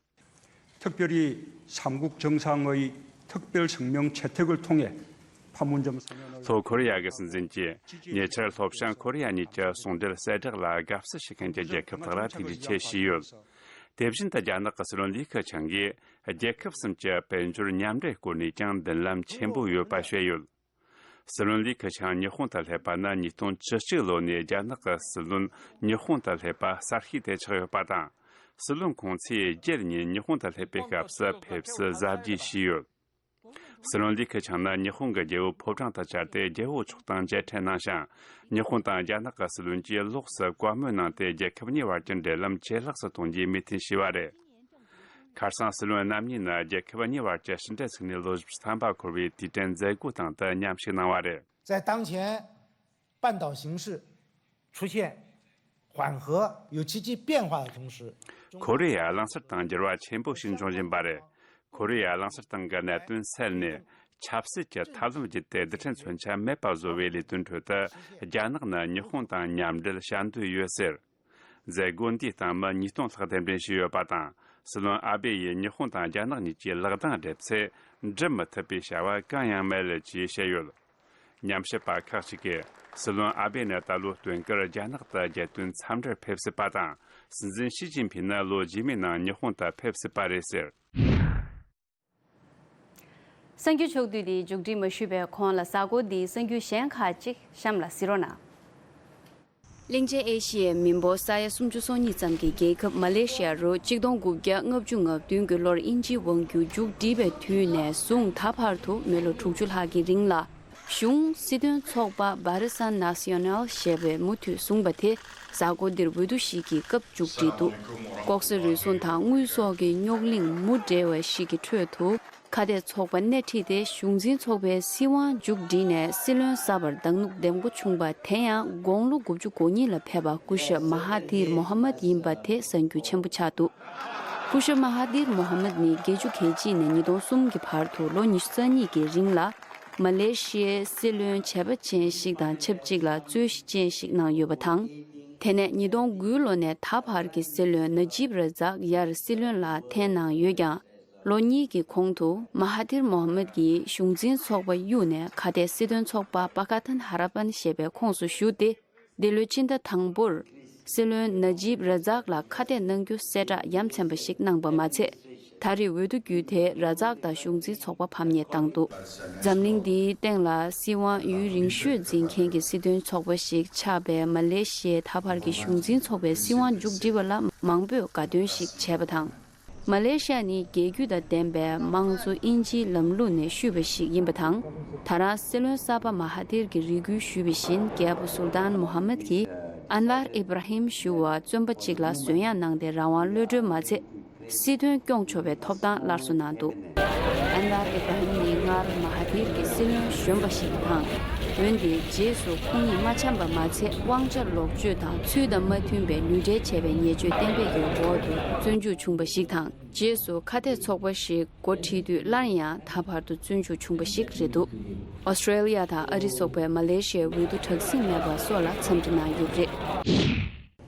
특별히 삼국 정상의 특별 성명 채택을 통해 판문점 선언을 ལྷོ་ཁོ་རི་ཡ་གི་སྲིད་འཛིན་གྱིས་ཉེ་ཆར་ལྷོ་བྱང་ཁོ་རི་ཡ་གཉིས་ཀྱི་ཟུང་འབྲེལ་གསལ་བསྒྲགས་ལ་དགའ་བསུ་ཞུ་མཁན་གྱི་རྒྱལ་ཁབ་དག་ལ་ཐུགས་རྗེ་ཆེ་ཞུས་ཡོད། དེ་བཞིན་དུ་རྒྱ་ནག་གི་སྲིད་བློན་ལི་ཁེ་ཆང་གིས་རྒྱལ་ཁབ་གསུམ་གྱི་དཔལ་འབྱོར་མཉམ་འབྲེལ་སྐོར་ནས་ཀྱང་མདུན་ལམ་ཆེན་པོ་ཡོད་པ་བཤད་ཡོད། སྲིད་བློན་ལི་ཁེ་ཆང་ཉི་ཧོང་དུ་སླེབས་པ་ནི་ཉིས་སྟོང་བཅུ་གཅིག་ལོ་ནས་རྒྱ་ནག་གི་སྲིད་བློན་ཉི་ཧོང་དུ་སླེབས་པ་གསར་ཤོས་དེ་ཆགས་ཡོད་པ་དང་། སྲིད་བློན་ཁོང་ཚོས་རྒྱལ་གཉིས་ཉི་ཧོང་དུ་སླེབས་པའི་སྐབས་སུ་ཕེབས་བསུ་གཟབ་རྒྱས་བྱས་ཡོད། སྲིད་བློན་ལི་ཁེ་ཆང་ནི་ཉི་ཧོང་གི་རྒྱལ་པོ་ཕོ་བྲང་དུ་བཅར་ཏེ་རྒྱལ་པོ་མཆོག་དང་མཇལ་འཕྲད་གནང་ཞིང་། ཉི་ཧོང་དང་རྒྱ་ནག་གི་སྲིད་བློན་གྱིས་ལོགས་སུ་བཀའ་མོལ་གནང་སྟེ། རྒྱལ་ཁབ་གཉིས་བར་གྱི་འབྲེལ་ལམ་ཇེ་ལེགས་སུ་གཏོང་རྒྱུའི་མོས་མཐུན་བྱས་པ་རེད། ཁ་སང་སྲིད་བློན་རྣམ་གཉིས་ནི་རྒྱལ་ཁབ་གཉིས་བར་གྱི་ཕྱི་འབྲེལ་ཚོགས་གནས་ལོ་བཞི་བཅུ་ཐམ་པ་འཁོར་བའི་དུས་དྲན་མཛད་སྒོ་སྟེང་དུ་མཉམ་ཞུགས་གནང་བ་རེད། 在当前半岛形势出现缓和，有积极变化的同时， ཁོ་རེ་ཡ་གླིང་ཟུར་སྟེང་འགྱུར་བ་ཆེན་པོ་ཞིག་འབྱུང་བཞིན་པ་རེད། ཁོ་རེ་ཡ་གླིང་ཟུར་སྟེང་གི་གནད་དོན་སེལ་ནས། ཆབ་སྲིད་ཀྱི་ཐབས་ལམ་བརྒྱུད་དེ་རྡུལ་ཕྲན་མཚོན་ཆ་མེད་པ་བཟོ་བའི་ལས་དོན་ཁྲོད་དུ། རྒྱ་ནག་ནི་ཉི་ཧོང་དང་མཉམ་འབྲེལ་བྱ་འདོད་ཡོད་ཟེར། མཛད་སྒོ་འདིའི་སྟེང་མི་ཉིས་སྟོང་ལྷག་གདན་འདྲེན་བྱས་ཡོད་པ་དང་། སྲིད་བློན་ཨ་བེ་ཡིས་ཉི་ཧོང་དང་རྒྱ་ནག་གཉིས་ཀྱིས་ལག་གདང་སྦྲེལ་ཚེ། འགྲུབ་མི་ཐུབ་པའི་བྱ་བ་གང་ཡང་མེད་ཅེས་བཤད་ཡོད། ཉམས་ཞིབ་པ་ཁག་ཅིག་གིས། སྲིད་བློན་ཨ་བེ་ནི་ད་ལོའི་སྟོན་ཁར་རྒྱ་ནག་ཏུ་རྒྱལ་དོན་འཚམས་འདྲིར་ཕེབས་སྲིད་པ་དང་། སྲིད་འཛིན་ཞི་ཅིན་ཕིང་ནི་ལོ་རྗེས་མའི་ནང་ཉི་ཧོང་དུ་ཕེབས་སྲིད་པ་རེད་ཟེར། གསར་འགྱུར་ཕྱོགས་བསྡུས་འདི་མཇུག་སྒྲིལ་མ་ཞུས་པའི་གོང་ལ། གཟའ་འཁོར་འདིའི་གསར་འགྱུར་གཞན་ཁག་ཅིག་གཤམ་ལ་གཟིགས་རོགས་གནང་། གླིང་ཆེན་ཨེ་ཤི་ཡའི་མི་འབོར་ས་ཡ་སུམ་ཅུ་སོ་གཉིས་ཙམ་གྱི་རྒྱལ་ཁབ་མ་ལེ་ཤི་ཡ་རུ་གཅིག་སྟོང་དགུ་བརྒྱ་ལྔ་བཅུ་ང་བདུན་གྱི་ལོར་དབྱིན་ཇིའི་དབང་བསྒྱུར་མཇུག་སྒྲིལ་བའི་དུས་ནས་བཟུང་ད་བར་དུ་མི་ལོ་དྲུག་ཅུ་ལྷག་གི་རིང་ལ། གཞུང་སྲིད་དོན་ཚོགས་པ་Barisan Nasional ཞེས་པས་མུ་མཐུད་བཟུང་བ་དེ་གཟའ་འཁོར་འདིར་འོས་བསྡུ་ཞིག་གི་སྐབས་མཇུག་སྒྲིལ་འདུག་ལྐོག་ཟ་རུལ་སུངས་དང་དངུལ་སོགས་ཀྱི་རྙོག་གླེང་མུ་འབྲེལ་བ་ཞིག་གི་ཁྲོད་དུ། ཁ་གཏད་ཚོགས་པ་སྣེ་ཁྲིད་དེ་གཞུང་འཛིན་ཚོགས་པའི་སྲིད་དབང་མཇུག་བསྒྲིལ་ནས་སྲིད་བློན་གསར་པར་གདམ་ངོ་འདེམས་འགོ་བྱུང་བ་དེ་ཡང་དགུང་ལོ་དགུ་བཅུ་གོ་གཉིས་ལ་ཕེབས་པ་སྐུ་ཞབས་མ་ཧ་ཐིར་མོ་ཧ་མད་ཡིན་པ་དེ་གསར་འགྱུར་ཆེན་པོ་ཆགས་འདུག་སྐུ་ཞབས་མ་ཧ་ཐིར་མོ་ཧ་མད་ནི་བརྒྱད་ཅུ་གྱ་གཅིག་ནས་ཉིས་སྟོང་གསུམ་གྱི་བར་དུ་ལོ་ཉི་ཤུ་རྩ་གཉིས་ཀྱི་རིང་ལ་མ་ལེ་ཤི་ཡའི་སྲིད་བློན་བྱས་པ་ཅན་ཞིག་དང་ཆབས་ཅིག་ལ་རྩོད་གཞི་ཅན་ཞིག་གནང་ཡོད་པ་དང་། དེ་ནས་ཉིས་སྟོང་དགུ་ལོ་ནས་ད་བར་གྱི་སྲིད་བློན་ན་ཇིབ་ར་ཛག་ཡར་སྲིད་བློན་ལ་འཐེན་གནང་ཡོད་ཀྱང་། ལོ་གཉིས་ཀྱི་གོང་དུ་མ་ཧ་ཐིར་མོ་ཧ་མད་ཀྱིས་གཞུང་འཛིན་ཚོགས་པ་གཡུགས་ནས་ཁ་གཏད་སྲིད་དོན་ཚོགས་པ་པ་ཀ་ཐན་ཧ་ར་པན་ཞེས་པའི་ཁོངས་སུ་ཞུགས་ཏེ། འདི་ལོའི་ཕྱི་ཟླ་དང་པོར་སྲིད་བློན་ན་ཇིབ་ར་ཛག་ལ་ཁ་གཏད་གནང་རྒྱུ་གསལ་བསྒྲགས་ཡ་མཚན་པ་ཞིག་གནང་པ་མ་ཚད། ད་རེས་འོས་བསྡུ་བརྒྱུད་དེ་ར་ཛག་དང་གཞུང་འཛིན་ཚོགས་པ་ཕམ་ཉེས་བཏང་འདུག་འཛམ་གླིང་འདིའི་སྟེང་ལ་སྲིད་དབང་ཡུན་རིང་ཤོས་འཛིན་མཁན་གྱི་སྲིད་དོན་ཚོགས་པ་ཞིག་ཆགས་པའི་མ་ལེ་ཤི་ཡའི་ད་བར་གྱི་གཞུང་འཛིན་ཚོགས་པའི་སྲིད་དབང་མཇུག་སྒྲིལ་བ་ལ་མང་པོས་དགའ་སྟོན་ཞིག་བྱས་པ་དང་། མ་ལེ་ཤ་ཡ་ནི་རྒྱལ་རྒྱུད་དང་ལྡན་པའི་དམངས་གཙོ་དབྱིན་ཇིའི་ལམ་ལུགས་ནས་བཤུས་པ་ཞིག་ཡིན་པ་དང་། ད་རང་སྲིད་བློན་གསར་པ་མ་ཧ་ཐིར་གྱིས་རེ་སྐུལ་ཞུས་པ་བཞིན། རྒྱལ་པོ་སུལ་ཏཱན་མོ་ཧ་མད་ཀྱིས་ཨན་ཝར་ཨི་བྷ་ར་ཧིམ་ཞུ་བ་བཙོན་པ་གཅིག་ལ་བཟོན་ཡག་གནང་སྟེ། རང་དབང་གློད་གྲོལ་མ་ཚད་སྲིད་དོན་སྐྱོང་ཆོག་པའི་ཐོབ་ཐང་སླར་གསོ་གནང་འདུག་ཨན་ཝར་ཨི་བྷ་ར་ཧིམ་ནི་སྔར་མ་ཧ་ཐིར་གྱི་སྲིད་བློན་གཞོན་པ་ཞིག་དང་། འོན་ཏེ་རྗེས་སུ་ཁོང་ཉིད་མ་འཆམ་པ་མ་ཚད། དབང་ཆ་ལོག་སྤྱོད་དང་ཚུལ་དང་མ་མཐུན་པའི་ལུས་འབྲེལ་བྱས་པའི་ཉེས་སྤྱོད་གཏན་འབེབས་ཀྱི་འོག་ཏུ་བཙོན་འཇུག་བྱུང་བ་ཞིག་དང་། རྗེས་སུ་ཁ་གཏད་ཚོགས་པ་ཞིག་འགོ་ཁྲིད་དུས། སླར་ཡང་ད་བར་དུ་བཙོན་འཇུག་བྱུང་བ་ཞིག་རེད་འདུག་ཨོ་སི་ཀྲེ་ལི་ཡ་དང་ཨ་རི་སོགས་པས་མ་ལེ་ཤི་ཡའི་འོས་བསྡུ་དྲག་ཟིང་མེད་པ་སོགས་ལ་འཚམས་འདྲི་གནང་ཡོད་པ་རེད།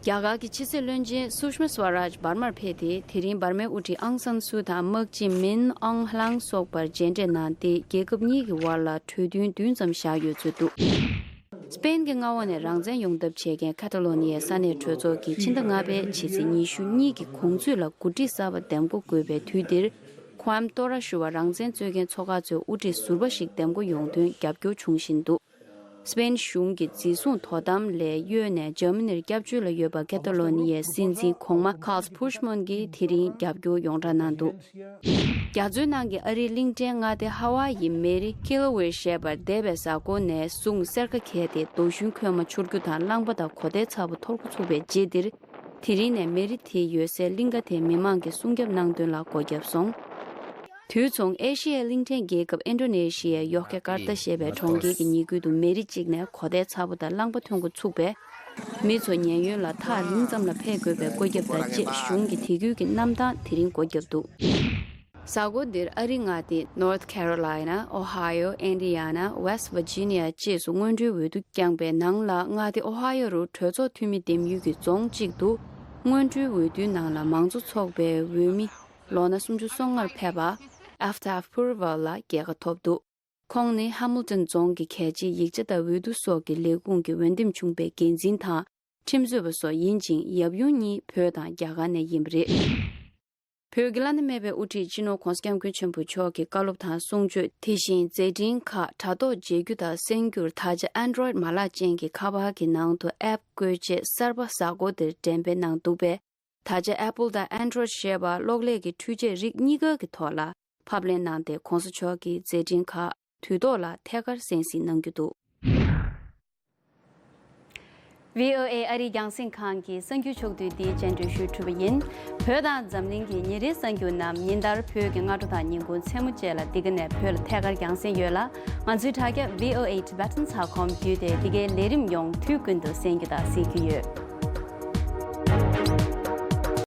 རྒྱ་གར་གྱི་ཕྱི་སྲིད་བློན་ཆེན་སུ་ཤྨ་སྭ་རཱཇ་འབར་མར་ཕེབས་ཏེ། དེ་རིང་འབར་མའི་དབུ་ཁྲིད་ཨང་སན་སུའུ་དང་དམག་སྤྱི་མིན་ཨང་ཧ་ལང་སོགས་པར་མཇལ་འཕྲད་གནང་སྟེ། རྒྱལ་ཁབ་གཉིས་ཀྱི་དབར་ལ་གྲོས་མཐུན་བདུན་ཙམ་བཞག་ཡོད་ཚུལ་འདུག་སྤེན་གྱི་མངའ་འོག་ནས་རང་བཙན་ཡོང་ཐབས་བྱེད་མཁན་ཁ་ཏ་ལོ་ནི་ཡའི་ས་གནས་གྲོས་ཚོགས་ཀྱིས་ཕྱི་ཟླ་ལྔ་པའི་ཕྱི་ཚེས་ཉི་ཤུ་གཉིས་ཀྱི་གོང་ཚོད་ལ་འགོ་ཁྲིད་གསར་པ་འདེམས་བསྐོ་དགོས་པའི་དུས་འདིར། ཁོ་ཨམ་ཏོ་ར་ཞུ་བ་རང་བཙན་རྩོད་མཁན་ཚོགས་ཁག་ཚོའི་དབུ་ཁྲིད་ཟུར་པ་ཞིག་འདེམས་བསྐོ་ཡོང་དོན་རྒྱབ་སྐྱོར་བྱུང་བཞིན་འདུག་སྤེན་གཞུང་གི་འཛིན་བཟུང་དོ་དམ་ལས་གཡོལ་ནས་འཇར་མ་ནིར་སྐྱབས་བཅོལ་ལ་ཡོད་པ་ཁེ་ཏ་ལོ་ནི་ཡའི་སྲིད་འཛིན་གོང་མ་ཁཱལ་ཕུཤ་མོན་གྱིས་དེ་རིང་རྒྱབ་སྐྱོར་ཡོངས་བསྒྲགས་གནང་འདུག་རྒྱ་མཚོའི་ནང་གི་ཨ་རིའི་གླིང་ཕྲན་མངའ་སྡེ་ཧ་ཝཱ་ཡི་མེ་རི་ཁི་ལོ་ཝེ་ཞེས་པར་འདས་པའི་གཟའ་འཁོར་ནས་བཟུང་སེར་ཁ་གས་ཏེ་རྡོ་ཞུན་ཁོལ་མ་འཕྱུར་རྒྱུ་དང་རླངས་པ་དང་གོ་ཐལ་ཚ་པོ་འཐོར་འགོ་ཚུགས་པའི་རྗེས་འདིར། དེ་རིང་ནས་མེ་རི་དེ་ཡོད་སའི་གླིང་ག་དེའི་མི་མང་གིས་སྲུང་སྐྱོབ་གནང་དོན་ལ་སྒོ་བརྒྱབ་སོང་། དུས་མཚུངས་ཨེ་ཤི་ཡའི་གླིང་ཕྲན་རྒྱལ་ཁབ་ཨིན་ཌོ་ནེ་ཤི་ཡའི་ཡོག་ཀེ་ཀར་ཏ་ཞེས་པའི་གྲོང་ཁྱེར་གྱི་ཉེ་ཁུལ་དུ་མེ་རི་གཅིག་ནས་གོ་ཐལ་ཚ་པོ་དང་རླངས་པ་ཐོན་འགོ་ཚུགས་པས། མི་ཚོ་ཉེན་གཡོལ་ལ་ཐག་རིང་ཙམ་ལ་ཕེབས་དགོས་པའི་བཀོད་ཁྱབ་དང་བཅས། གཞུང་གིས་དེ་ཁུལ་གྱི་གནམ་ཐང་དེ་རིང་སྒོ་བརྒྱབ་འདུག་གཟའ་འཁོར་འདིར་ཨ་རིའི་མངའ་སྡེ་North Carolina, Ohio, Indiana, West Virginia བཅས་སུ་སྔོན་འགྲོའི་འོས་བསྡུ་བསྐྱངས་པའི་ནང་ལ། མངའ་སྡེ་ཨོ་ཧ་ཡོ་རུ་གྲོས་ཚོགས་འཐུས་མི་འདེམས་ཡུལ་གྱི་རྫོང་གཅིག་ཏུ་སྔོན་འགྲོའི་འོས་བསྡུའི་ནང་ལ་མང་གཙོ་ཚོགས་པའི་འོས་མི་ལོ་ན་སུམ་ཅུ་སོ་ལྔར་ཕེབས་པ་Aftab Pureval ལགས་རྒྱལ་ཁ་ཐོབ་འདུག་ཁོང་ནི་Hamilton རྫོང་གི་གལ་ཆེའི་ཡིག་ཆ་དང་འོས་བསྡུ་སོགས་ཀྱི་ལས་ཁུངས་ཀྱི་འོས་འདེམས་ཆུང་པའི་འགན་འཛིན་དང་ཁྲིམས་རྩོད་པ་སོགས་ཡིན་ཅིང་། ཡབ་ཡུམ་གཉིས་བོད་དང་རྒྱ་གར་ནས་ཡིན་པ་རེད། བོད་ཀྱི་བླ་ན་མེད་པའི་དབུ་ཁྲིད་སྤྱི་ནོར་༧གོང་ས་༧སྐྱབས་མགོན་ཆེན་པོ་མཆོག་གི་བཀའ་སློབ་དང་གསུང་ཆོས། དེ་བཞིན་མཛད་འཕྲིན་ཁག་དྲ་ཐོག་མཇལ་རྒྱུ་དང་གསན་རྒྱུར། ད་ཆ་Android མ་ལག་ཅན་གྱི་ཁ་པར་གྱི་ནང་དུ་ཨེབ་བཀོལ་ཆེད་གསར་པ་གཟའ་འཁོར་འདིར་འགྲེམས་སྤེལ་གནང་འདུག་པས། ད་ཆ་Apple དང་Android ཞེས་པ་གློག་ཀླད་ཀྱི་འཕྲུལ་ཆས་རིགས་གཉིས་ཀ་གི་ཐོག་ལ་ཕབ་ལེན་གནང་སྟེ། ༧གོང་ས་མཆོག་གི་མཛད་འཕྲིན་ཁག་དུས་ཐོག་ལ་ཐད་ཀར་གསན་གཟིགས་གནང་རྒྱུ་འདུག VOA ཨ་རིའི་རྒྱང་སྲིང་ཁང་གི་གསར་འགྱུར་ཕྱོགས་བསྡུས་འདི་སྙན་སྒྲོན་ཞུས་གྲུབ་པ་ཡིན། བོད་དང་འཛམ་གླིང་གི་ཉིན་རེའི་གསར་འགྱུར་རྣམས་ཉིན་ལྟར་བོད་ཀྱི་སྔ་དྲོ་དང་ཉིན་གུང་མཚན་མོ་བཅས་ལ་འདི་ག་ནས་བོད་ལ་ཐད་ཀར་རྒྱང་སྲིང་ཡོད་ལ། ང་ཚོའི་དྲ་རྒྱ་VOA Tibetan ཚ་ཁོམ་བརྒྱུད་དེ་འདི་གའི་ལས་རིམ་ཡོངས་དུས་ཀུན་ཏུ་གསན་རྒྱུ་དང་གཟིགས་རྒྱུ་ཡོད།